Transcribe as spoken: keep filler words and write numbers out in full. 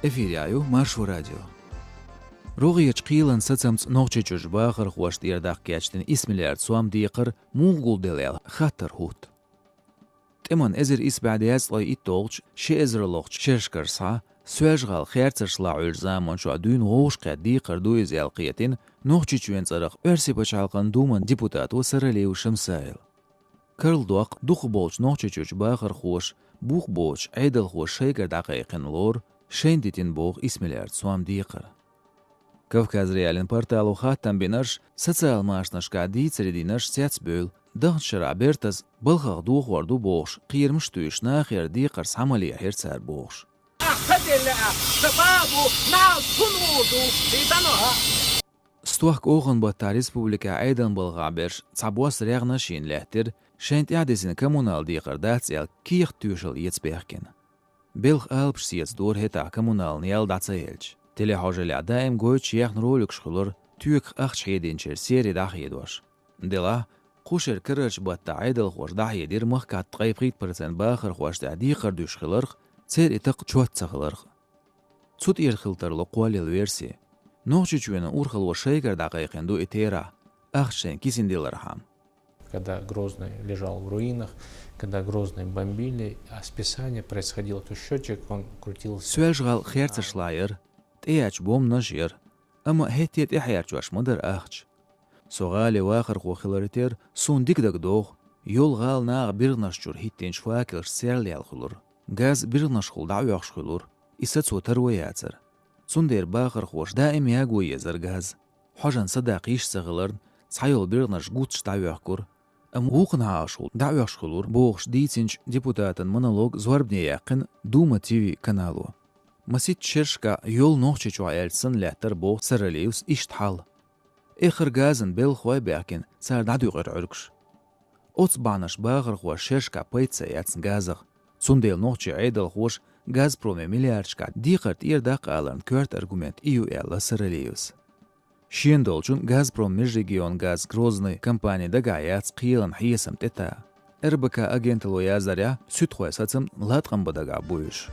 Эфирехь ю Маршо радио. РогӀерчу кхелан сацамца Нохчийчуьрчу бахархошна тӀера даккха кечдина исс миллиард сом декхар муха гулделла аьлла хаттар хӀутту. ТӀеман эзар исс бӀе дезткъе итталгӀачу, ши эзарлагӀчу шерашкара схьа, Соьлжа-ГӀала херцаршлахь йолчу заманчохь дуьйна вовшахкхетта декхар ду иза аьлла кхетийна, Нохчийчоьнан цӀарах Оьрсийчоьнан Думан депутато Саралиев Шамсаила. Карладоккху дукхахболчу Нохчийчуьрчу бахархоша, бух боцуш Ӏедалхоша шайгара дӀакхайкхина лору, шайна дитина боху исс миллиард сом декхар. Кавказ.Реалиин портало хаттам бинарш, социал машанашкахь дийцаре динарш цецбевлла, даханчу шарахь бертаза балхах дохор ду бохуш, кхерамаш а туьйсуш, нахера декхар схьа ма лехьира цара бохуш. Ахьа делла, ша бабу, нал тун ву ду, и дано, а? Стохка охан баттахь республикехь Ӏедалан балхахь берш цхьабосса регӀнаш а йина лаьттира, шайна тӀаьхьадисина коммунал декхар дац аьлла, кехат тоьшалла эца баьхкина. Белхан алапаш сецадора хӀетахь коммуналан ял дӀа ца елча. Телехьожаллехь даим гойтуш яьхна роликаш хуьлура, тоьках ахча хьединчеран серий дӀахьедош. Делахь, кху шеран карарчу баттахь Ӏедалхоша дӀахьедира махкахь ткъе пхийтта процент бахархошна тӀехь декхар дуьсуш хиларх, церан и такха чот ца хиларх. Цу тӀера хила тарло кхоллаелла верси. Нохчийчоьнан урхалло шайгара дӀакхайкхина ду и терахь, ахча шайна кисина дилархьама. Когда Грозный лежал в руинах, когда Грозный бомбили, а списание происходило, то счётчик, он крутился. Соьлжа-ГӀала херцаршлахь яра, тӀеэцча бомбанаш а яра, амма хӀетте тӀехьарчош ма дара ахча. Со гӀалин вахархо хиларе терра, суна дика дагадогӀу, йолу гӀала наха биргӀанаш чуьра хӀиттинчу факелаш серлаяьлла хуьлура. Газ биргӀанашхула дӀаоьхуш хуьлура, и сацо таро яцара. Цундела бахархоша даим яго езара газ. Хьожан садаккха йиш ца хиларна, цхьайолу биргӀанаш гутташ дӀаоьхкура, амма вукхунна хьалхашхула дӀаоьхуш хуьлура, бохуш дийцинчу депутатан монолог зорбане яьккхина Дума ТВ канало. Масийтта шерашкахь йолу Нохчийчохь аьлча санна лаьттара боху Саралиевс иштта хьал. Эххар газан белхахой а баьхкина, цара дӀадуькъура Ӏуьргаш. Оцу бахьанаш бахархоша шерашкахь пайда ца эцна газах. Цундела нохчийн Ӏедалхоша Газпроме миллиардашкахь декхар тӀера даккха аларна коьрта аргумент и ю, аьлла Саралиевс. Шена долчун Газпром межрегионгаз Грозный компани дагахь яц кхелан хьесам тӀетан. РБК агенталло яздарехь, суьдхойн сацам латкъам бан дагахь бу уьш.